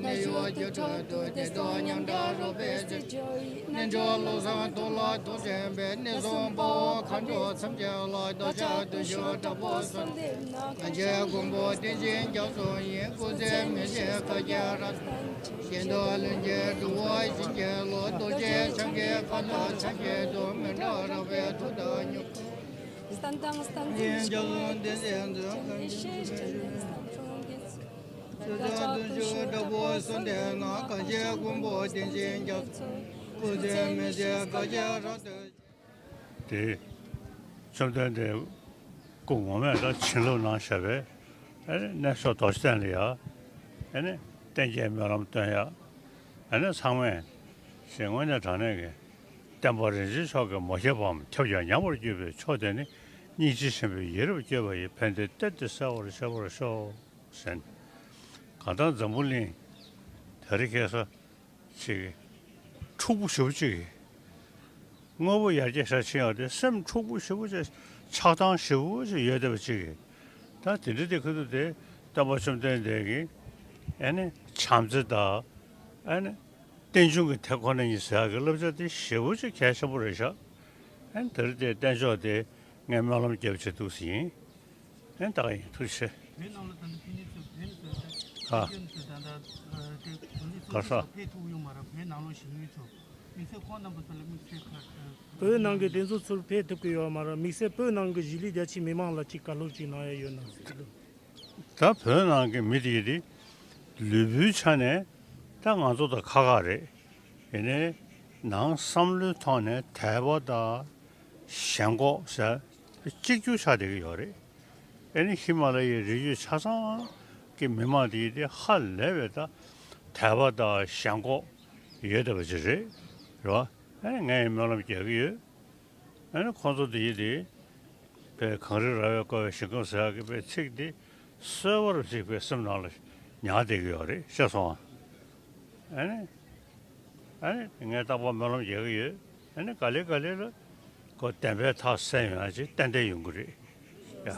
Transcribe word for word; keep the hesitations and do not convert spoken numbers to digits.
གནས་ཡུལ་གྱི་ཁྲོད་དུ་བདེ་སྟོང་ཉམས་དགའ་རོལ་པའི་རྩེ་རྒྱ་ཡི། རྣལ་འབྱོར་བློ་བཟང་དུག་ལ་དུག་ཅན་པའི། གནས་གསུམ་དཔའ་བོ་མཁའ་འགྲོ་ཚངས་པ་ལ། བདག་ཅག་བདུད་ཕྱོགས་དགྲ་བོ་གསུམ་སྟེ་ན། གང་ཞིག་མགོན་པོ་བསྟན་ཅིང་རྒྱ་མཚོ་ཡི། སྐུ་ཚེ་མི་ཤིགས་བཀའ་རྒྱ་རབ་གཏད་ཅིང་། གཞན་དུ་ལྷུན་གྱིས་གྲུབ་པ་བྱིན་གྱིས་རློབས། རྡོ་རྗེ་འཆང་གི་མཁའ་ལ་ཕྱག་བགྱིད་དོ། མི་འབྲལ་རོལ་པའི་མཐུ་དང་སྙོམས། བསྟན་དང་བསྟན་འཛིན་འཇིག་རྟེན་གྱི་སེམས་ཅན་ཡེ་ཤེས་ཀྱི་གནས་སམ་གསུང་གི་ཚུལ། བདག་ཅག་བདུད་ཕྱོགས་དགྲ་བོ་གསུམ་སྟེ་ན། གང་ཞིག་མགོན་པོ་བསྟན་ཅིང་རྒྱ་མཚོ། སྐུ་ཚེ་མི་ཤིགས་བཀའ་རྒྱ་རབ་གཏད། དེ་བཅོམ་ལྡན་འདས་སྐུ་ངོ་མས་ད་བྱིན་རླབས་གནང་བཞག་པའི་ཨ་ནི་གནས་མཆོག་རྡོ་རྗེ་གདན་ལ་ཡ་ཨ་ནི་བསྟན་རྒྱས་སྨོན་ལམ་སྟོན་ཡ། ཨ་ནི་ཚང་མས་ཞེས་དངོས་གནས་དྲང་གནས་ཀྱི་བསྟན་པ་རིན་ཆེན་མཆོག་གི་མོ་ཤེས་པའམ་ཁྱབ་ཀྱང་ཉམས་པར་གྱུར་པའི་ཕྱོགས་དེ་ནི། སྙིང་རྗེ་ཆེན་པོས་ཡིད་རབ་བསྐྱོད་པ་ཡི། ཕན་བདེ་གཏེར་དེ་གསལ་བར་ཤོག་པར་ཤོག་ཟེར། གང་ལྟར་འཛམ་བུ་གླིང་དེ་རིང་ཁ་སང་ཅིག་འཁྲུག་པོ་ཞེ་པོ་ཅིག་གིས་དངོས་པོ་ཡར་རྒྱས་ཤར་ཕྱིན་ཡོད་དེ། སེམས་འཁྲུག་པོ་ཞེ་པོ་ཅིག་ཆགས་སྡང་ཞེ་པོ་ཅིག་ཡོད་བསྡད་པ་ཅིག་གིས། ད་དེ་འདྲ་དེ་ཁུ་ཐུག་དེ་སྟོན་པ་བཅོམ་ལྡན་འདས་ཀྱིས་ཨ་ནི་བྱམས་བརྩེ་དང་ཨ་ནི་རྟེན་འབྱུང་གི་དེ་ཁོ་ན་ཉིད་ཟེར་ཡག་གི་བསླབ་བྱ་དེ་ཞེ་པོ་ཅིག་གལ་ཆེན་པོ་རེད་ཤག་ཨ་ནི་དེ་རིང་དེ་བསྟན་ཕྱོགས་དེ་ངས་སྨོན་ལམ་རྒྱབ་བྱེད་འདུག་ཟེར་ཡིན། ཨེ་ད་ག་ཡིན། ཐུགས་རྗེ་ཆེ། བོད་ནང་ལ་ད་ལྟ་ཕན་ནུས་ཚོ་བོད་ནས་ཚོ་ད་ཨ། ཕན་ཚོ་ད་ལྟ་དེ་གོ་ལི་ག་ས། ཚོ་ཕན་ཐུབ་ཡོད་མ་རེད། བོད་ནང་ལོགས་ཞིག་ཡོད་ཚོ་དམིགས་བསལ་ཁོང་རྣམ་པ་ཚོ་ལ་དམིགས་བསལ་ཁ། བོད་ནང་གི་དེ་ཚོ་ཚུར་ཕན་ཐུབ་ཀྱི་ཡོད་མ་རེད། དམིགས་བསལ་བོད་ནང་གི་གཞིས་ལུས་རྒྱ་ཆེའི་མི་མང་ལ་ཅིག་བཀའ་སློབ་ཅིག་གནང་ཡ་ཡོད་ན་ཟེར་གི་འདུག་ད་བོད་ནང་གི་མི་དེ་དེ་ལུས་པོའི་ཆ་ནས་ད་ང་ཚོ་དང་ཁ་ཁ་རེད། ཡིན་ནའི་ནང་བསམ་བློའི་ཐོག་ནས་དད་པ་དང་ཞེན་ཁོག་ཟེར་གཅིག་གྱུར་ཆགས་བསྡད་ཀྱི་ཡོད་རེད། ཨེ་ནི་ཧི་མ་ལ་ཡའི་རི་རྒྱུད་ཆ་ཚང་གི་མི་མང་དེ་དེ་ཧ་ལས་པའི་ད་དད་པ་དང་ཞེན་ཁོག་ཡོད་བསྡད་པ་ཅིག་རེད། རེད་བ། ཨེ་ནི་ངས་སྨོན་ལམ་རྒྱག་གི་ཡོད། ཨ་ནི་ཁོང་ཚོ་འདི་ཡིན་ཏེ། པའི་གངས་རི་ར་བས་བསྐོར་བའི་ཞིང་ཁམས་ཟེར་ཡག་གི་པའི་ཚིག་འདི་གསོལ་བ་རབ་གཅིག་པའི་སེམས་ནང་ལ་ཉར་བསྡད་ཀྱི་ཡོད་རེད། ཤེས་སོང་ཨ། ཨ་ནི། ཨ་ནི་ངས་རྟག་པར་སྨོན་ལམ་རྒྱག་གི་ཡོད། ཨ་ནི་ག་ལེ་ག་ལེ་ལ་ཁོ་བདེན་པའི་མཐའ་གསལ་ཡོང་ཡ་ཅིག་ཏན་ཏན་ཡོང་གི་རེད་ཡ།